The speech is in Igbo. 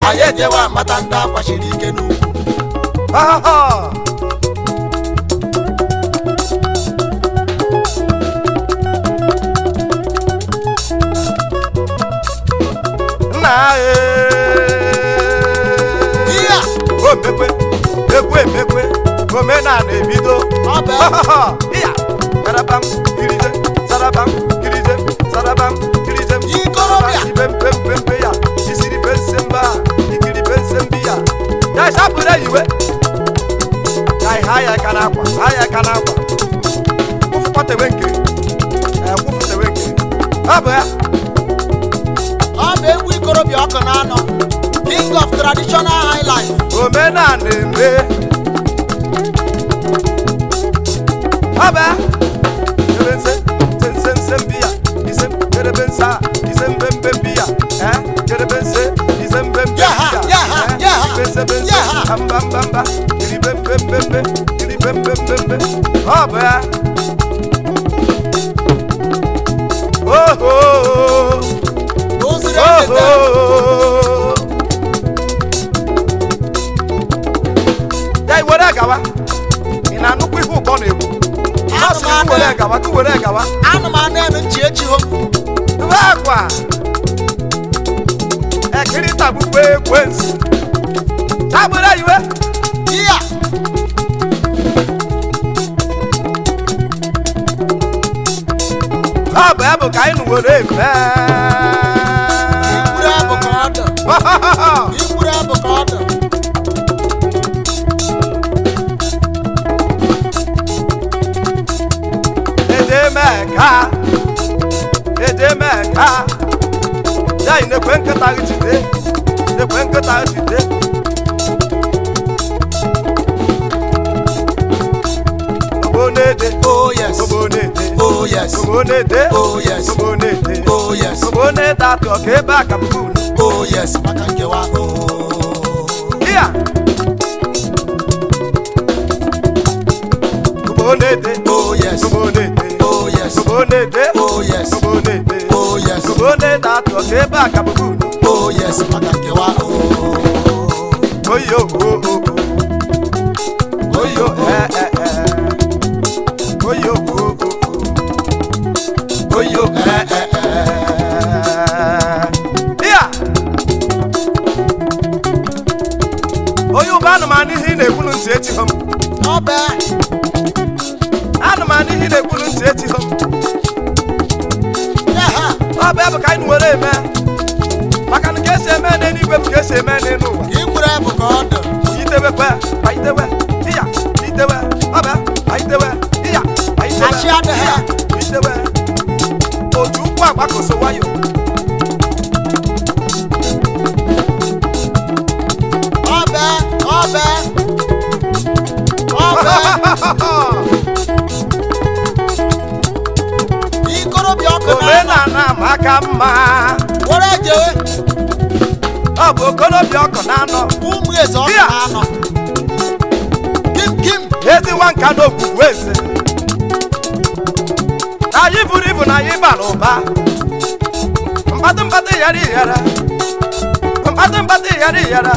Anyị ejewe amata ndị akwachiri ike n'ukwu. Ha ha. Nna ee. Ihe a. Omekwe, egwu emekwe, omenala ebido. Ọ bụ Ha ha ha. Iya, sarabam, kirije, sarabam, kirije, sarabam, kirije. Ikorobịa. Ibe mpe mpe mpe ya, isiri be nse mba, ikiri be nse mbi ya. Ya shapụrụ eyiwe. Ya ha ya ka n'akwa, ha ya ka n'akwa. Kwụfụkwatewe nke, kwụfụtewe nke. Ọ bụ ya. Ọ bụ egwu ikorobịa ọkụ na-anọ, king of traditional high life. Omenala eme. Ọba ebe nse nse nse nse mbi ya ise kerebe nse a ise mbe mbe mbi ya kerebe nse ise mbe mbe mbi Yaha, ya yaha, yaha, ibe nse be nse yaha. mba mba mba kiribe mbe mbe mbe kiribe mbe mbe mbe. Ọ bụ ya. Oho. Oziri ekete. Oho. Ya were gawa. Ị na-anụkwa ihe ụkọ na-ekwu? Ọ sị gị were gawa, gị were gawa. Anụmanụ enu nchi echi ho. Tụwa akwa. Ekiri tagbukwa ekwensu. Tagburu iwe. Ihe a. Ọ bụ ya bụ ka anyị nụwere eme. Ikwuru abụ ka ọ dụ. Ikwuru abụ ka ọ dụ. Edemeka, Edemeka, ya ị na-ekwe nkịta gị jide, na-ekwe nkịta gị jide. Ogbo na-ede, Oh yes. ogbo na-ede, Oh yes. ogbo na-ede, Oh yes. ogbo na-ede, Oh yes. ogbo na-ede atụ ọka ebe a ka mbụ unu. Oh yes. Maka nkewa. Oh. Iya. Ogbo na-ede, Oh yes. ogbo na-ede, Oh yes. ogbo na-ede, Oh yes. ogbo na-ede. Oh yes. Ogbo na-ede atụ ọka ebe a ka mbụ unu. Oh yes. Maka nkewa. Oh. Oyo o o o. Oyo eh eh eh. Oyo o o o. Oyo eh eh eh. Iya. Onye ụba anụmanụ ihe ị na-ekwulu ntị echighọ m. Ọ bụ. Anụmanụ ihe ị na-ekwulu ntị echighọ m. Yaha. Ọ bụ ya bụ ka anyị were eme. Maka na ka esi eme n'eluigwe bụ ka esi eme n'elu ụwa. Ikwuru abụ ka ọ dụ. Itewe kwe, aitewe, iya, itewe, ọbẹ, aitewe, iya, aitewe, Achị adịghị. iya, itewe. Otu ụkwụ agbakoso nwayọ. Ọ bụ. Ọ bụ. Ọ bụ. Ikorobịa ọkụ na-anọ. Omenala maka mma. Were jewe. Ọ bụ okorobịa ọkụ na-anọ. Ụmụ eze ọkụ Iya. na-anọ. Kim kim. Eziwa nka n'okwukwu eze. Anyị buru ibu na anyị bara ụba. Mkpatụ mkpatụ yara ịyara. Mkpatụ mkpatụ yara ịyara.